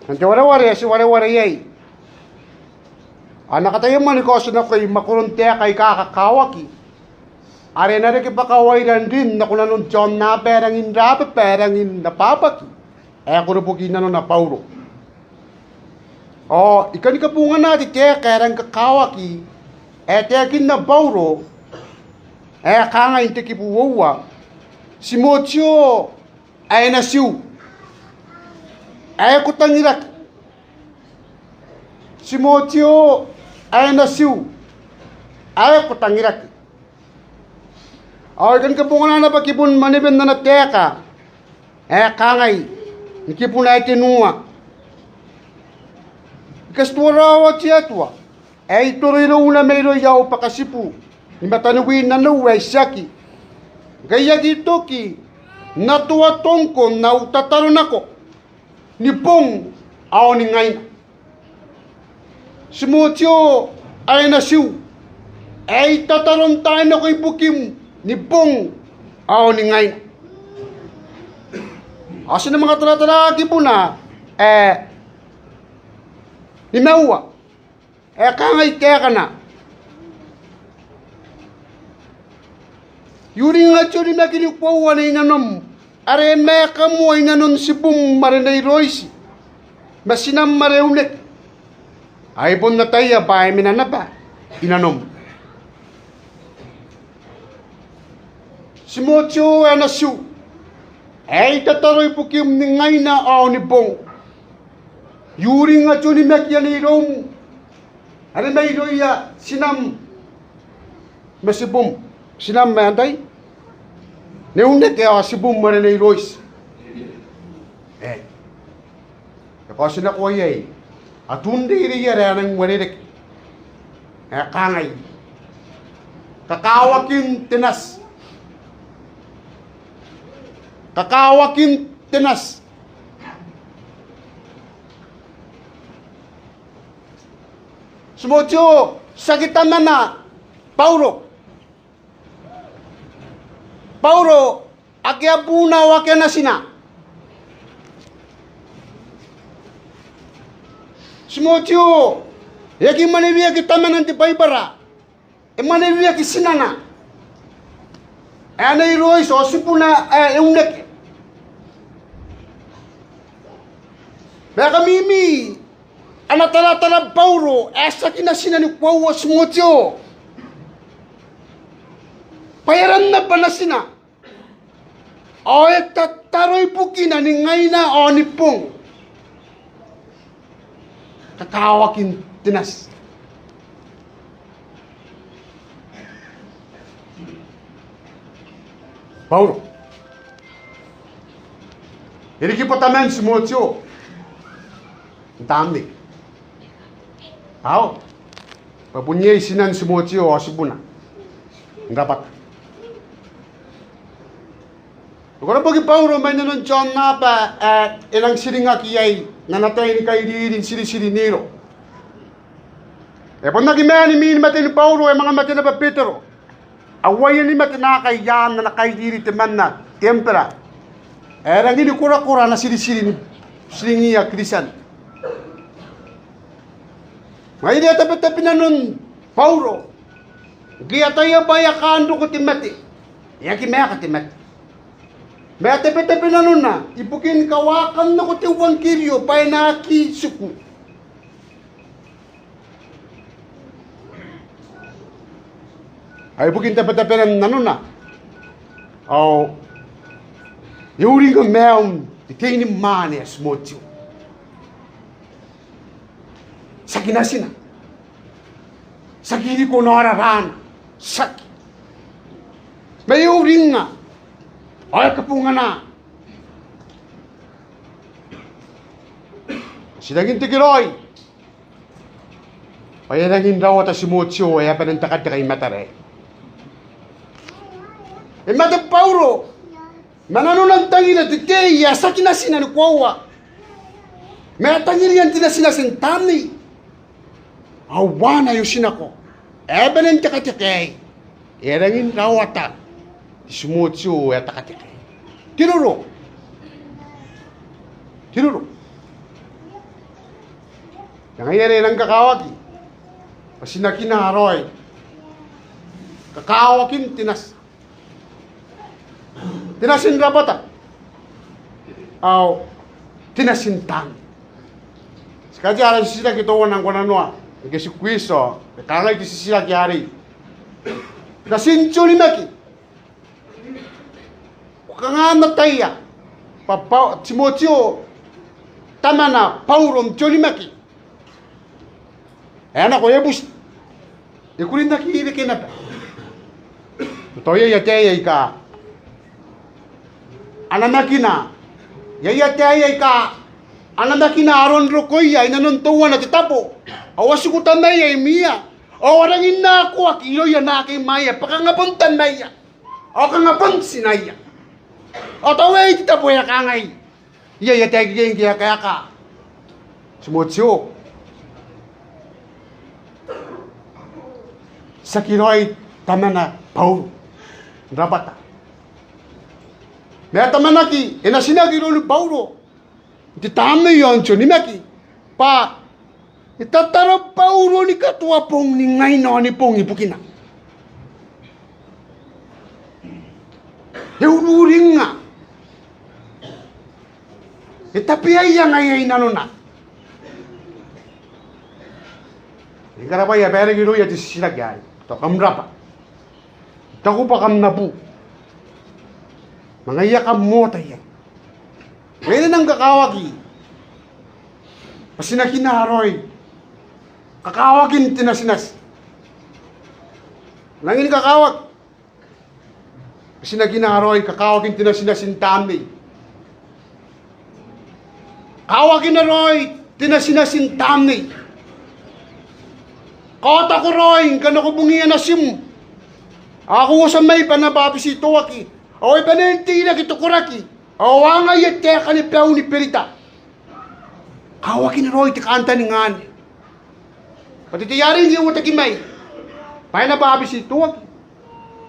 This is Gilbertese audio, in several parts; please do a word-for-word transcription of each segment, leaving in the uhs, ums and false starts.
N te wareware ae ti wareware iai, ao N na kataia moa ni kaotinakoi mwakoron taeka aika kakawaki are e na reke bwa kawaira n rin nako nanon te aonnaba ae rangi n rababa ae rangi n abwabwaki ae koroboki i nanona Bauro. Ao I kani kabongana te taeka ae rangi kakawaki ae taekinna Bauro ae kangai n te kibu uoua: Timoteo ae natiu, ae ko tangiraki. Timoteo ae natiu, ae ko tangiraki. Ao I kani kabongana naba kibun mwanewen ana taeka ae kangai ni kibuna ae tenua: I katituaraoa te Atua ae I toro irouna mairouia au bakatibu ni mataniwin nanou ae itiaki, ngkai I aki toki n atoato ngkoe n au tataro nako ni bong ao ni ngaina. Timoteo ae natiu, ae I tataro n taai nako ibukim ni bong ao ni ngaina. Ao ti na manga taratara kibuna ae nimaua ae kangai taekana: I uringa te onimaki ni koaua Nei nanom are e maeka moa i nanon tibum are Nei Roiti ma tinam are Euneki, ao I bon ataia bwa e mena naba i nanom. Timoteo ae natiu, ae I tataro ibukim ni ngaina ao ni bong, I uringa te onimaki are iroum are mairouia tinam ma tibum, tinam ma antai? Nei Euneki ao tibum are Nei Roiti. E, e kaotinakoa iai atun reirei are a nang uarereke ae kangai: Kakawakin te nati. Kakawakin te nati. Timoteo, tiaki tamana Bauro. Bauro, akea buuna ao akea natina. Timoteo, e aki mwaneweaki tamana n te Baibara. E mwaneweaki tinana ae Nei Roiti ao tibuna ae Euneki. Ma e kamimi ana taratara Bauro ae tiaki natina ni koaua Timoteo bwa e aran naba natina. Ao e tataro ibukina ni ngaina ao ni bong. Kakawakin te nati. Bauro, e riki bwa taman Timoteo n taamnei. Ao bwa bon iai tinan Timoteo ao tibuna n rabwata. E koroboki Bauro mai nanon te aonnaba ae e nang tiringaki iai n ana tai ni kairiri n tiritiri Nero. E bon aki maan imwin maten Bauro, e manga mate naba Betero. Ao uaia ni mate naakai i aan ana kairiri temanna te emperor ae rangi ni korakora ana tiritiri n tiringiia Kristian. Ngaia are e a tabetabe nanon Bauro ngke e ataia bwa e a kaan roko te mate. E aki maeka te mate, ma e tabetabe nanona ibukin kawakan nako te euangkerio bwa e na aki tiku. Ao ibukin tabetabenan nanona, ao e uringa maiun te tei ni mwaane ae Timoteo. Tiaki natina. Tiaki iriko noora raana. Tiaki. Ma e uringa ao e kabongana. Ti rangi n tekeraoi bwa e rangi n rawata Timoteo ae a bane n tekateka i matara. E mate Bauro ma nanona n tangira te tei ae tiaki natina ni koaua, ma e tangiria n te natinati n taamnei. Ao uaana ae e otinako ae e bane n tekateka aei, e rangi n rawata Timoteo ae tekateka aei. Te roro. Te roro. Ngaia are e nang kakawaki bwa ti na kinaa raoi kakawakin te nati, te natin rabwata ao te natin tamnei. Ti katea ara titiraki teuana ngkoananoa ngke ti kuiti ao e kangai te titiraki arei: Natin te onimaki. Ko kanga n ataia bwa Timoteo, tamana Bauro n te onimaki? E a nako e buti, e kurinaki reke naba. Tao iai ataei aika a namakina, iai ataei aika a namakina aron rokoia i nanon teuana te tabo, ao a tiku tamaia imwiia, ao a rangi n akoaki irouia naake imwaia bwa kanga bon tamaia ao kanga bon tinaia. Ao tao aei te tabo ae kangai iai ataei ikekei ngke e a kaeka Timoteo, tiaki raoi tamana Bauro n rabwata, ma e tamanaki, e natinaki iroun Bauro n te tamnei ao n te onimaki bwa e tataro Bauro ni katoa bong ni ngaina ao ni bong ibukina. E ururingnga, e tabeaia ngaia i nanona. E karabwaia bwa e reke irouia te titiraki arei. Tao kam rabwa. I taku bwa kam na buu. Ma ngaia kam ota iai. Ngaia are e nang kakawaki bwa ti na kinaa raoi kakawakin te natinati. Rangi ni kakawaki bwa ti na kinaa raoi kakawakin te natinati n tamnei. Kawakina raoi te natinati n tamnei. Kaotako raoi ngkana ko bungia natim ao ko uotia mai bwa e na bwabetitoaki, ao e bane n teirake te koraki, ao a ngaia taekan bwau ni berita. Kawakina raoi te kantaninga anne bwa te tei arei n uotaki mai bwa e na bwabetitoaki,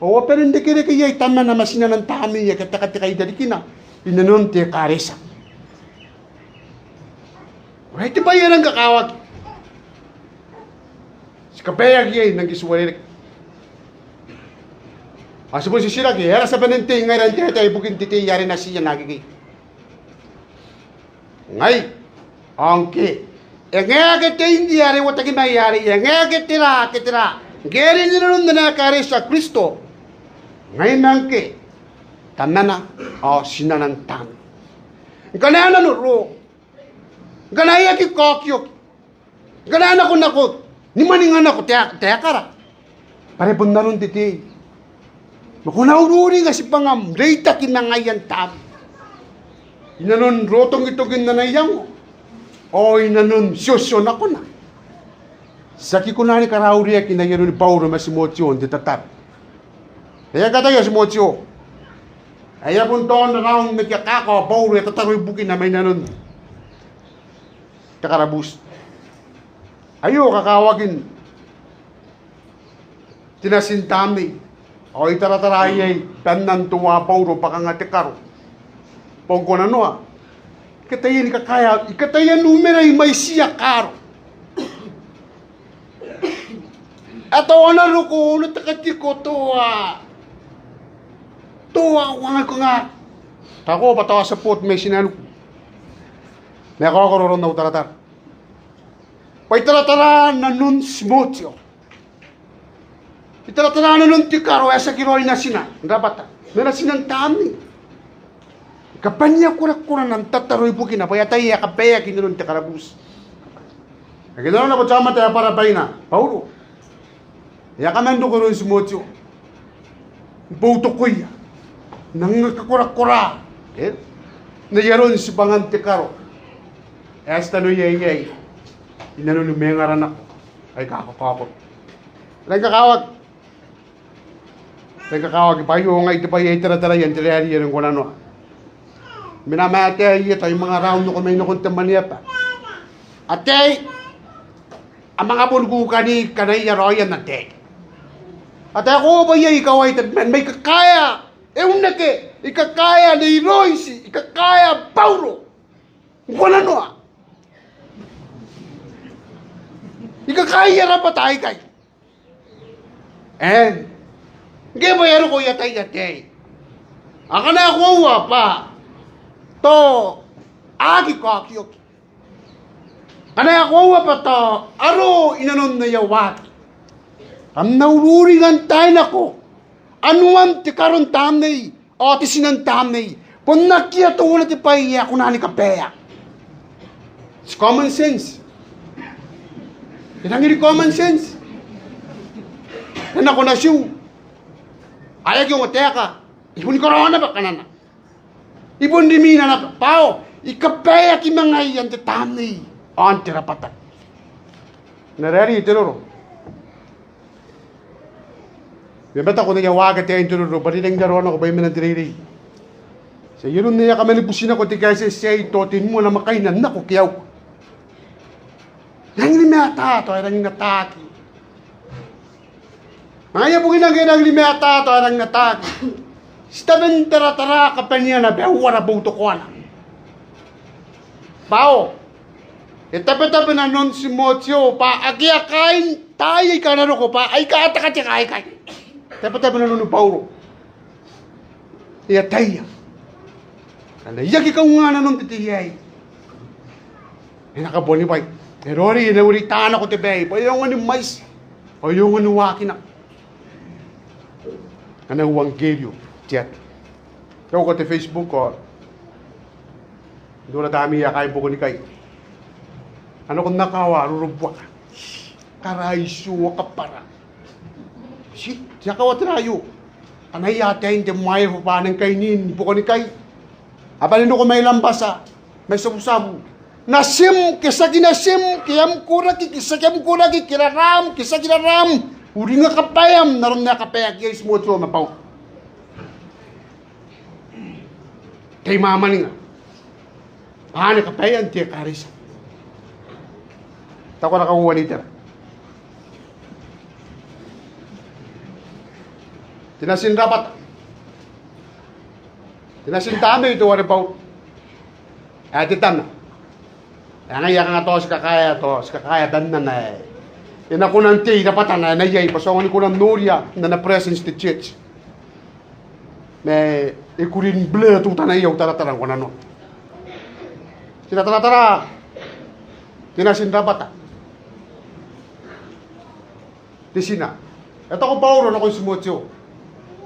ao a bane n rekereke iai tamana ma tinana n tamnei ake a tekateka i rarikina i nanon te ekaretia. Ao ai te bwai ae e nang kakawaki. Ti kabaeaki iai n angin te uarereke. Ao ti bon titiraki, e aera ti a bane n tei ngaira n taetae ibukin te tei are natiia naake ikekei? Ngai, ao ngke e ngae ake te india are uotaki mai arei, e ngae ake tera, ake tera, ngke e rin i nanon ana ekaretia Kristo, ngai ma ngke tamana ao tinana n tamnei. Ngkana e nano roo, ngkana e aki kaokioki, ngkana e nakonako ni mwaninga nako taekara, bwa are bon aron te tei. Ma ko na ururinga tibwangam n reitaki ma ngaia n tamnei i nanon rotongitokin ana iango ao i nanon tiotio nakona. Tiaki kona ni karaureaki n ai aroni Bauro ma Timoteo n te tataro. E a kataia Timoteo ae e a bon taon raraun ma kiakaka, ao Bauro e tataro ibukina mai nanon te karabuti. Aio kakawakin te natin tamnei. Ao I taratara iai bannan teuae Bauro bwa kanga te karo. Bwa ngkoananoa I kataia ni kakaea, I kataia n umera i mwaitiia kaaro. Ae tao a na roko, a na tekatiko teuae, teuae kanga, kanga. Taku bwa tao a support mai tinaniku. Ma e kaokoro aron au taratara bwa I taratara nanon Timoteo. I taratara nanon te karo ae tiaki raoi natina n rabwata ma natina n tamnei. I kabania korakorana n tataro ibukina bwa e ataia ae kabaeaki inanon te karabuti. Ake nanona bwa te aomata ae bwarabwaina Bauro. E a kaman roko iroun Timoteo ni boutokoia, n nang kakorakora, e, n ai aron tibwangan te karo ae ti tanoia iai i nanoni mwengara nako aika kakaokoro. E rang kakawaki, e rang kakawaki bwa aio ngai te bwai ae I tarataraia n te rairi are ngkoananoa. Mena ma ataei, tao I manga raun nako mai nakon te mwaneaba. Ataei, a manga boni kukani kanaia raoia n ataei. Ataei, ko bwa iai ikawai tabeman, ma I kakaea Eunike, I kakaea Nei Roiti, I kakaea Bauro ngkoananoa. Aia rabwata aikai. E, ngke bwa e a roko aia tai ataei. Akana e koaua bwa tao a aki kaokioki. Akana e koaua bwa tao a roko i nanon aia waaki. Kam na ururinga n taai nako anuan te karo n tamnei ao te tina n tamnei. Bon akea teuana te bwai ae kona ni kabaea. It's common sense. E rangi ni common sense. E nako natiu ao e aki ongotaeka. I boni karaoa naba kanana. I bon rimwina naba bwa ao I kabaeaki ma ngaia n te tamnei ao n te rabwata. N na rairi te roro. I a mataku n aia waaki ataei n te roro bwa e rangi n raroa nako bwa e mena n te reirei. Ti a iangoa ae e a kaman buti nako te kaetieti aei tao tenua namwakaina n nako ke au. E rangi ni matata ao e rangi n ataaki. Ngaia bukina ngke e rangi ni matata ao e rangi n ataaki, ti tabe n taratara kabaneana bwa e uara boutokoana. Bwa ao e tabetabe nanon Timoteo bwa akea kaain taai aika a na roko bwa aika tekateka aikai. Tabetabe nanoni Bauro. E ataia, ngkana I aki kaunga nanon te tei aei, e na kabuanibwai. E raoiroi e na uarereke nako te bwai bwa e aonga ni mwaiti ao e aonga ni waaki nako ana euangkerio te atu. Te uka te Facebook ao n ora tamneia kaain Bokonikai. A nako n akawa rorobuaka. Karaitiua, kabwara. Ti, ti akawa tera aio? Kanaia ataein te MYF bwa a nang kainiin i Bokonikai. A bane n roko mai Rambasa, mai Tabutabu. Natim ke tiaki natim, ke am koraki ke tiaki am koraki, ke raram ke tiaki raram, uringa kabaeam n aron ae kabaeaki iai Timoteo ma Bauro. Te imwamwaninga bwa a na kabaea n te ekaretia. Te kona kauoua n itera. Te natin rabwata. Te natin tamnei teuare Bauro. Ae te tama. Ae ngaia kanga tao ti kakaea, tao ti kakaea bannana ae e na kona n tei rabwatana ae na iai bwa ti aonga ni kona n noria n ana presence te church. Ma e kuri n blur teutana iai au taratara ngkoananoa. Ti na taratara te natin rabwata. Te tina. E taku Bauro nakon Timoteo,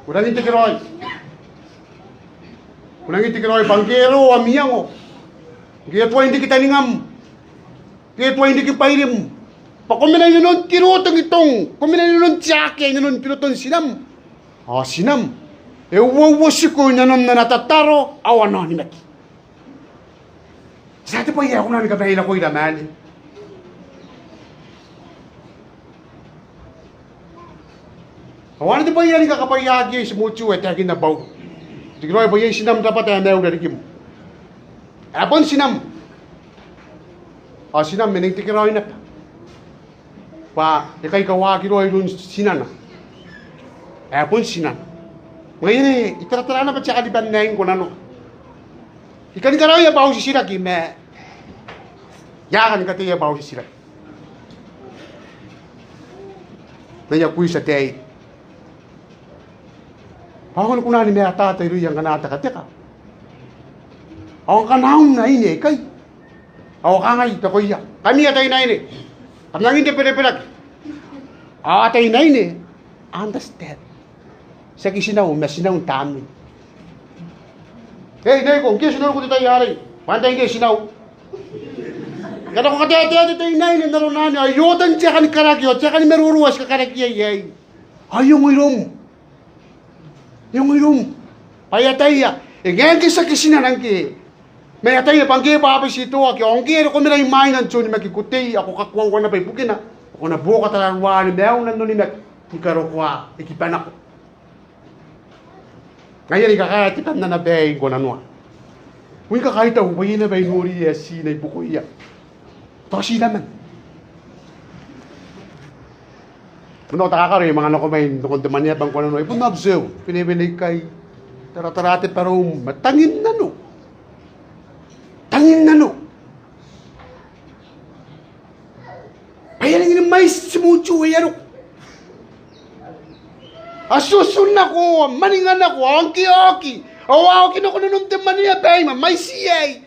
ko rangi n tekeraoi. Ko rangi n tekeraoi bwa ngke e roo am iango, ngke e tuai n riki taningam, ngke e tuai n riki bairim, bwa ko mena i nanon te rotongitong, ko mena i nanon te akea i nanon biroton tinam. Ao tinam e uouotiko i nanon ana tataro ao ana onimaki. Ti a te bwai ae kona ni kabaei nakoira ma anne. Ao anne te bwai ae riki kakabwaiaaki iai Timoteo ae taekinna Bauro. Tekeraoi bwa iai tinam rabwata ae maiura rikim. Ae bon tinam. Ao tinam e nang tekeraoi naba bwa e kaikawaki raoi iroun tinana. Ae bon tinana. Ngaia anne I taratara naba te aka ni bane aei ngkoananoa. I kani karaoia bwa au titiraki ma I a kani kateia bwa au titiraki. N aia kuiti ataei. Bwa a aonga ni kona ni matata irouia ngkana a tekateka. Ao ngkana a un aine aikai ao a kangai takoia, kami ataeinaine, kam rangi n rebereberaki. Ao ataeinaine a understand. Tiaki tinau ma tinau n tamnei. Ei neiko, ngke tinaniku te tai arei bwa antai ngke tinau? Ngkana ko kataetae te ataeinaine n arona anne ao e oota n te aka ni karaki ao te aka ni maroro ae ti kakarakia iai. Ao e ongo iroum. E ongo iroum bwa e ataia, e ngae ngke tiaki tinana ngke, ma e ataia bwa ngke e bwabetitoaki ao ngke e roko mena imwaina n te onimaki ko tei ao ko kakoaua naba ibukina ao ko na buoka tararuaan maiuna n onimaki ni karokoa e kiba nako. Ngaia are I kakaea te bannana baei ngkoananoa. Ui kakaitau bwa iai naba I nori ae ti na ibukoia. Tao ti na man. Mwaneu takakaro e manga nako mai nakon te mwaneaba ngkoananoa, e bon observe, benebene ikai, taratara te baroum ma tangin nano. Tangin nano. Bwa e a rangi ni mwaiti Timote ae e a roko. A tiotio nako, a mwaninga nako, a ongoaki, ao a oki nako nanon te mwaneaba aei ma mwaiti aei.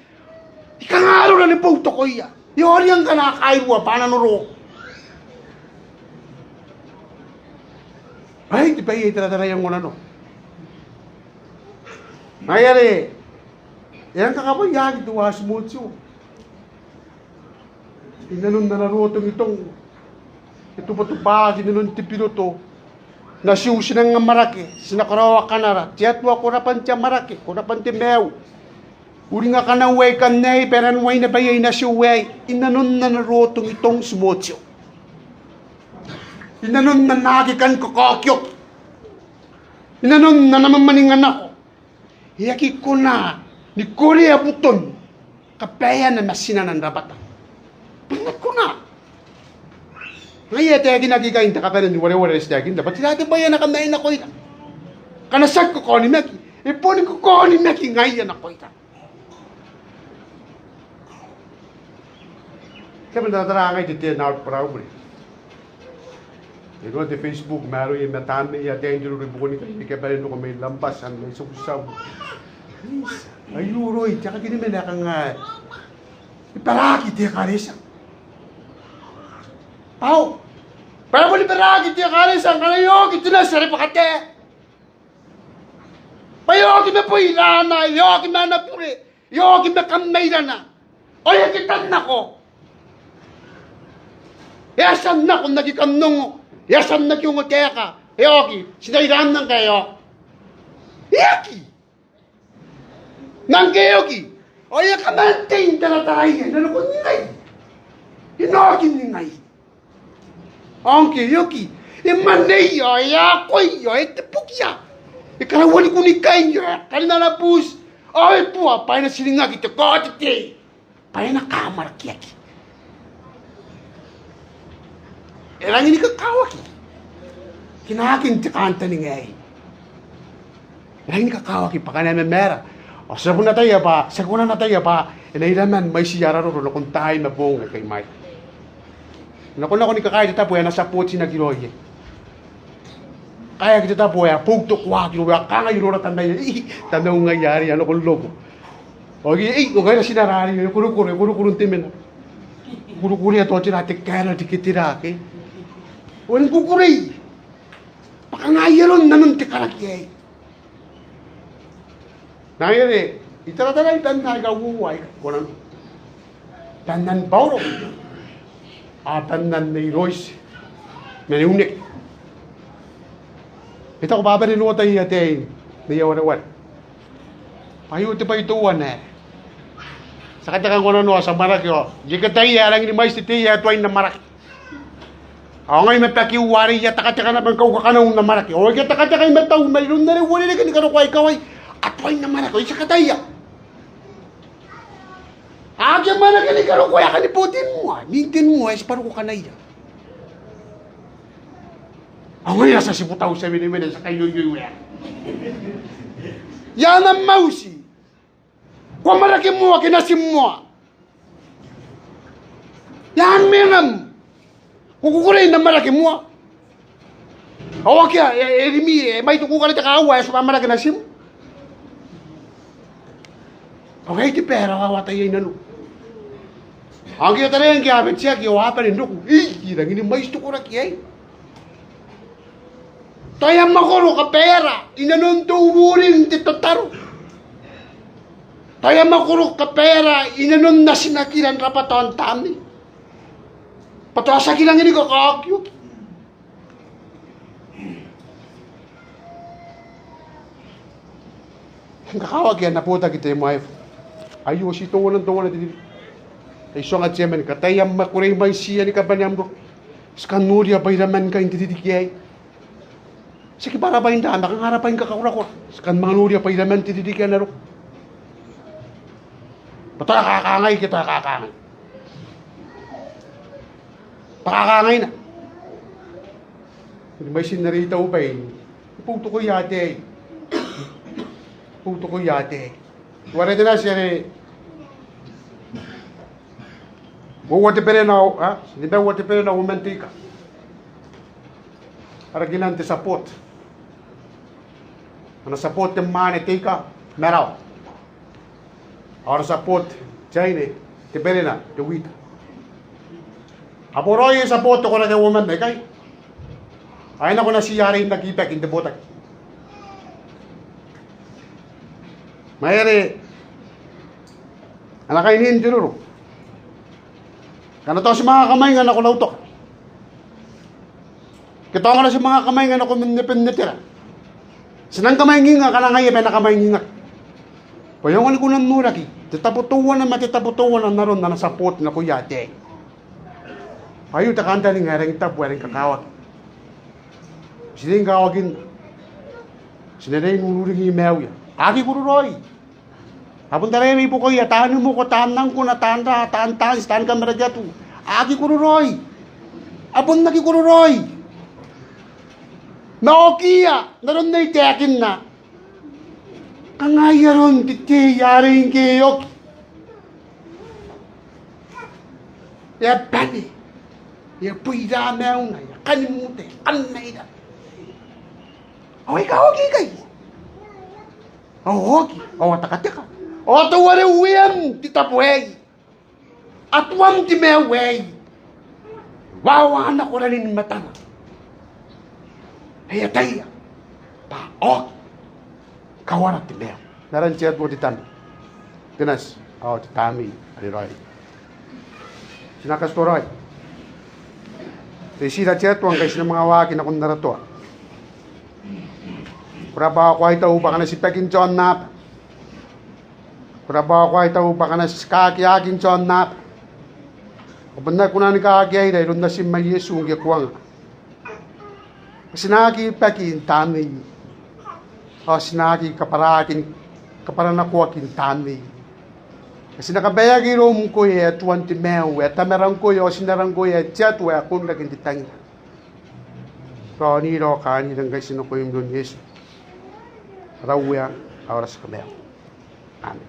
E kanga arora ni boutokoia? E oria ngkana a kairua bwa a na noro. Ai te bwai ae I tarataraia n ononoo. Ngaia are e a kakabwaiaki teuae Timote. I nanon ana rotongitong, e tobwatobwaaki i nanon te biroto. Natiu ti nang amwarake, ti na karaoa kanara. Te Atua, ko rabwa n te amwarake, ko rabwa n te maiu. Uringa kanau aei, kam na aei bwa e na nuai naba iai natiu aei. I nanon ana rotongitong Timote, i nanon ana aki kan kakaokioki, i nanon ana mwamwaninga nako, e aki kona ni korea buton kabaeana ma tinana n rabwata. Bwa e aki kona. Ngaia e taekinaki ikai n te kabanea ni wareware ae ti taekinna bwa tera te bwai ae na kamaenakoira. Ngkana tiaki kakaonimaki, e boni kakaonimaki ngaia nakoira. Ke a bane n taratara ngai te ten out probably. E noora te Facebook ma aroia ma tamneia ataei n te roro i buakonikai, ni kabane n roko mai Rambasa, mai Tiakuti Tabu. Ai uroi, te kakini mena kanga e baraaki te ekaretia. Ao bwa e boni baraaki te ekaretia ngkana e oki te nati are bwa katae. Bwa e oki ma boirana, e oki ma ana bure, e oki ma kammairana. Ao e aki tan nako. E a tia n nako n aki kan ongo, e a tia n aki ongotaeka. E oki, ti na iraanna ngkai e oki? E aki. Ma ngke e oki, ao e a kaman tei n tarataraia, e na nako n ningai. E na oki n ningai. Ao ngke e oki, e mwaneia, e akoi, e tebukia, e karaua ni kunnikai, e kanimana buti, ao e bua bwa e na tiringaki te kaotetei bwa e na kaamwarakeaki. E rangi ni kakawaki kinaakin te kantaninga aei. E rangi ni kakawaki bwa kanga e mamaara. Ao ti a bon ataia bwa, ti a kona n ataia bwa e na iraman mwaitiia ara roro nakon taai ma boong aikai imwaira. E nakonako ni kakaea te tabo ae e na tia bootinaki raoi iai. Kaeaki te tabo ae e boutokoaki irouia, ao kangai iroura tamaia, "Ih, tamau ngaia arei, a nako n roko." Ao ngke, "Ei, o ngaira tinara arei, e korokoro, e korokoro n te mena." Kukurea tao tera, te kaerati ke tera, ke? Ao e rangi ni kukurei. Bwa kanga ai aron nanon te karaki aei. Ngaia are I taratarai banna aika uoua aika kona. Bannan Bauro. Ao bannan Nei Roiti ma Nei Uneki. E taku bwa a bane n ota ataei n aia wareware. Bwa aio te bwai teuana ae ti a kateka n ononoo, ti a amwarake ao I aki ataia ae rangi ni mwaiti te tei ae tuai n amwarake. Ao ngai ma bakiu arei I a tekateka naba ni kaukakanau n amwarake. Ao I aki tekateka i matau ma iroun are e uarereke ni karokoa ikawai. A tuai n amwarake ao I aki ataia. A aki amwarake ni karokoa ae kani bo tenua, nin tenua ae ti bwa roko kanaia. Ao ngaia ti a tibutau, ti a wenewene, ti a kaioioiwea. E a na mauti. Ko amwarake moa ke natim moa? E a mwengam. Ko kukurei n amwarake moa? Ao akea, e, e rimwi, e mwaiti kuukan te kaaua ae ti bwa amwarake natim? Ao ai te bwai ae rawawata iai nanou. Ao ngke I a taraia ngke a betiaki ao a bane n roko. Ei, e rangi ni mwaiti te koraki aei. Tao e a mwakoro kabaeara i nanon te ururing n te tataro. Tao e a mwakoro kabaeara i nanon natinakira n rabwata ao n taamnei. Bwa tao ti aki rangi ni kakaokioki. Ngkana e kakawaki ae N na botaki te MIF, aio ti teuana n teuana te ririki. Ai ti ongo chairman, kataia am mwakuri mwaitiia ni kabane am roro. Ti kan noria bwa iraman ngkai n te ririki aei. Ti aki bwa ara bwai n ra, ma kanga ara bwai ni kakakorakora. Ti kan manga noria bwa iraman te ririki ae na roko. Bwa tao e kakangai ke tao e kakangai. Bwa kakangaina. Ni mwaitin are I taku bwa e boutokoia ataei. Boutokoia ataei. Teuare te nati are Uoua te berena, a, nimaua te berena uoman te ika. Ara kinan te support. Ana support te mwaane te ika, marawa. Ao ara support te aine, te berena, te wita. A bon raoi aia support te koraki ae uoman aikai. Ao e nako natiia arei n aki baki n te botaki. Ma e aera ana kainiin te roro. Ngkana tao ti manga kamwainga nako Lautoka, ke tao ngkana ti manga kamwainga nako Mennebennetera, ti nang kamwainginga ngkana ngaia bwa e na kamwaingingaki. Bwa e aonga ni kona n noraki te tabo teuana ma te tabo teuana n aron ana support nakoia ataei. Ao aio te kantaninga ae rangi n tabu ae rangi ni kakawaki. Ti riai ni kawakinna. Ti na riai n ururingi maiuia. A aki kororaoi. A bon taraia mai buakoia, taani moko, taan angkona, taan ra, taan tanti, taani kamarakiatu. A aki kororaoi. A bon aki kororaoi. Ma okiia n aron ae I taekinna, kanga ai aron te tei arei ngke e oki, e a bane, e a bwira maiuna, e a kani muta, e a kan maira. Ao aika a oki ikai, ao a oki, ao a tekateka, ao a tauare uean te tabo aei. A tuam te maiu aei. E wawa nako ranin matana, e ataia bwa a oki, kawara te maiu. N aran te Atua te Tama, te Nati, ao te Tamnei are Raoiroi. Ti na katituaraoi. Ti ira te Atua ngkai ti na manga waaki nakon ara toa. Ko rabwa ao kaitau bwa ngkana ti baki n te aonnaba, ko rabwa ao kaitau bwa ngkana ti kakeaki n te aonnaba, ko bon aki kona ni kakeaira iroun Natim ae Iesu ngke ko anga. Ti na aki baki n taamnei, ao ti na aki kabwaraki, kabwaranakoaki n taamnei. Ti na kabaeaki iroum ngkoe ae Atuan te maiu, ae Tamara ngkoe, ao Tinara ngkoe, ae te Atua ae kunrake n te tangira. Raonira ao kaanira ngkai ti nakoim iroun Iesu, ara Uea ao ara tia Kamaiu. Amen.